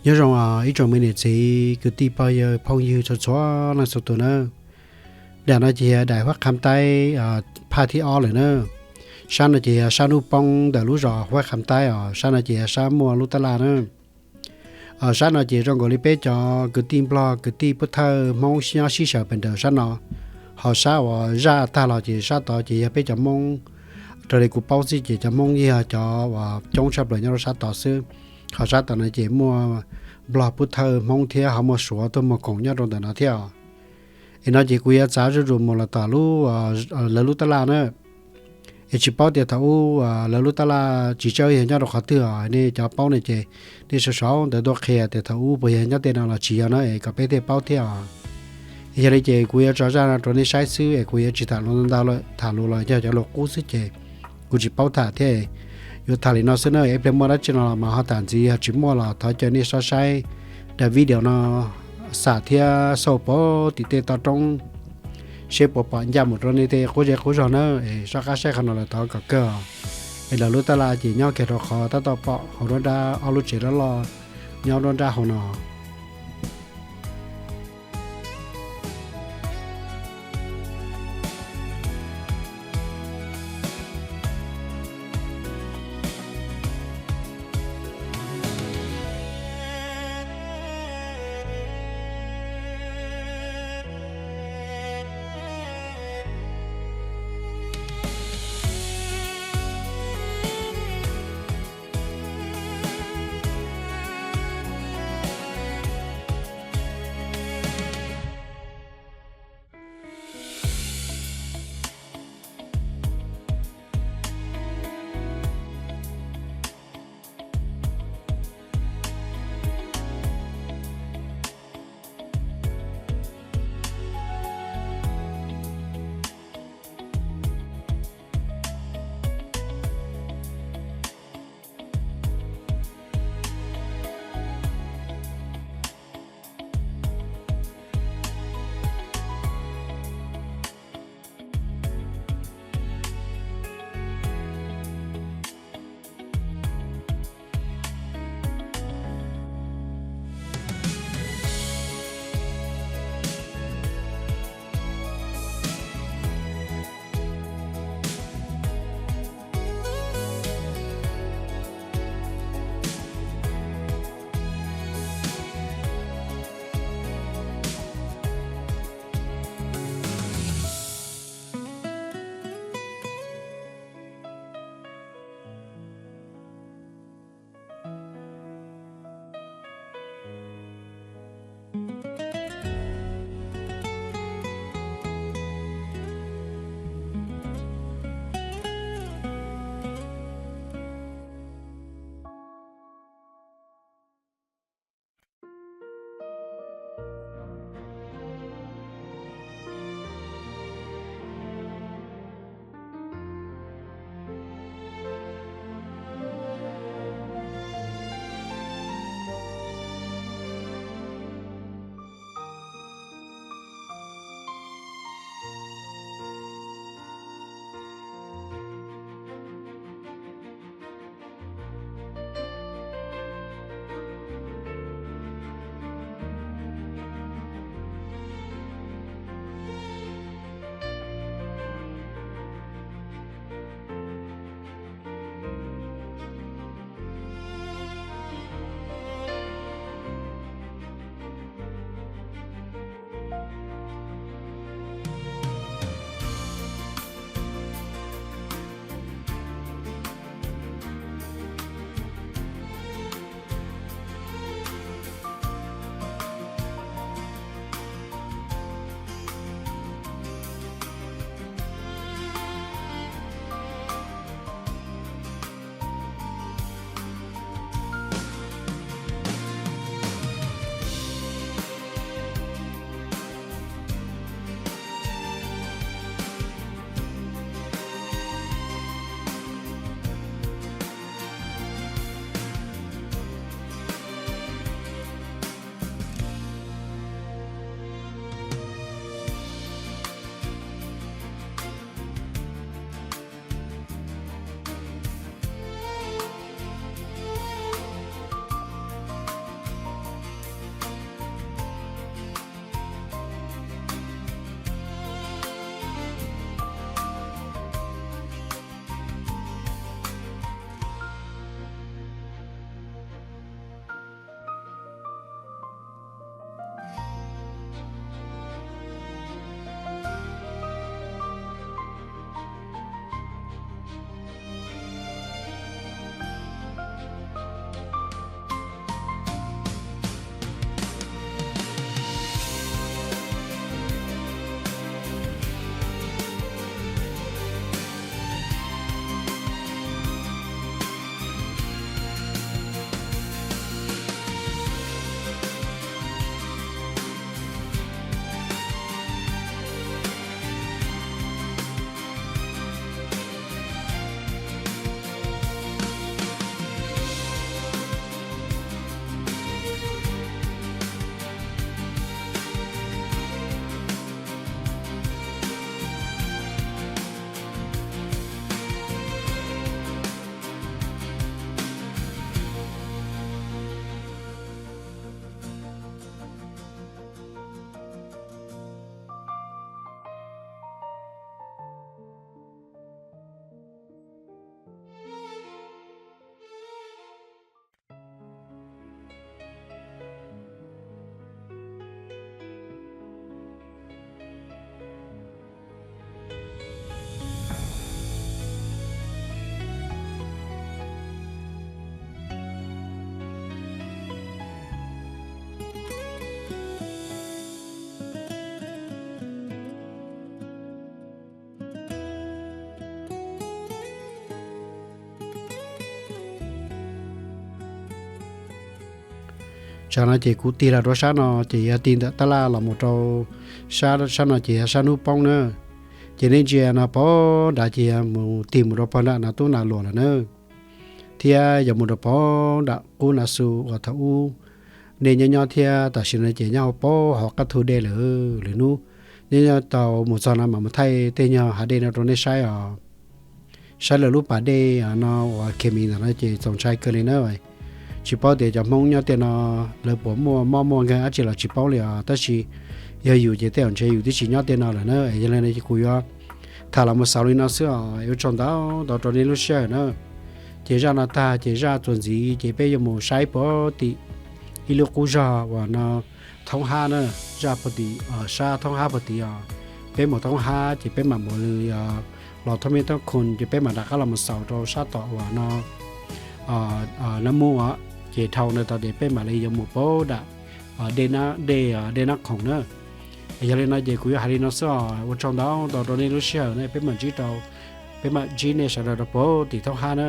Nyob zoo ib tsoom me niam txiv kwv tij pog yawg phooj ywg txhua txhua leej txhua tus nawb. Daim no ces yog daim Huab Kham Taib phaj thib ob lawm na. Sab no ces yog sab hnub poob ntawm lub zos Huab Kham Taib os, sab no ces yog sab muaj lub tab laj na. Sab no ces zoo nkaus li peb cov kwv tij Nplog kwv tij Pub Thawj Hmoob nyob sib sawv pem nraud sab no. Ho sab uas zaj tag los ces sab tod ces yog peb cov Hmoob. Raws li kuv paub xwb ces cov Hmoob yog cov uas coob tshaj plaws nyob rau sab tod xwb. Ho sab tod no ces muaj Nplog, Pub Thawj, Hmoob thiab ho muaj Suav tuaj muag khoom nyob rau ntawm no thiab os. Es no ces kuv yuav txav zuj zus mus los tom lub, lawv lub tab laj na. Es tsis paub tias thaum ub lawv lub tab laj tsis tseeb yog nyob rau qhov twg os, nej cov paub no ces nej sau sau ntawv tuaj qhia tias thaum ub puas yog nyob tej no los tsis yog na es kom peb thiaj paub thiab os. Yog li ces kuv yuav tso zaj no rau nej saib xwb es kuv yuav tsis tham lus ntau ntau lawm, tham lus los yog cov lus qub xwb ces kuv tsis paub tham thiab. Yuav tham li no xwb na, ib pliag muaj dab tsi no los mas ho tham ntxiv, yog tsis muaj los thov caw nej soj saib daim video no xam thiab xauj pov tim tej toj roob seb puas pom ncaj mus rau nej tej qub zej qub zog na. Es soj qab saib qhov no lawm thov kom kawg os. Es lawv lub tab laj ces nyob kiag rau qhov tab tom pom hauv nruab nrab ob lub tsev loj loj nyob nruab nrab hauv no. Tsam no ces kuv tig los rau sab no ces yog tig ntawm tab laj los mus rau sab, sab no ces yog sab hnub poob na. Ces nej ntsia no pog nrad ces yog mus tig mus rau pog nram no tub nas luam lawm na. Thiab yog mus rau pog nram qub nas xu uas thaum ub nej nyob nyob thiab tam sim no ces nyob hauv paub hauv qab thu dej lawm. Lwm hnub nyob nyob tau mus txog no mam mus thaij tej nyuag hav dej no rau nej saib os. Saib lawv lub pas dej no uas khe mis ntawm no ces txaus ntshai kawg li na. Tsis paub tias cov Hmoob nyob tej no lawv puas muaj mob muaj nkeeg dab tsi los tsis paub li os, tab sis yog yus ces tej zaum ntshe yus twb tsis nyob tej no lawm na. Yog li no ces kuv yuav tham los mus xaus li no xwb os. Ua tsaug ntau ntau rau nej lub sij hawm na. Ces zaj no tag ces zaj txuas ntxiv ces peb yuav mus saib puag tim ib lub qub zog uas no thoob hab na, zaj puag tim sab thoob hab puag tid os. Peb mus thoob hab ces peb mam mus li los thoob meb thoob khoo ces peb mam rov qab los mus xaus rau sab tom uas no nab mub os. Ces dhau ntawd tod ces peb mam li yuav mus puag nram dej, dej nab khoom na. Yog li no ces kuv yuav hais li no xwb os. Ua tsaug ntau ntau rau nej lub sij hawm na, peb mam ntsib rau, peb mam ntsib nej sawv daws rau puag tim thoob hab na.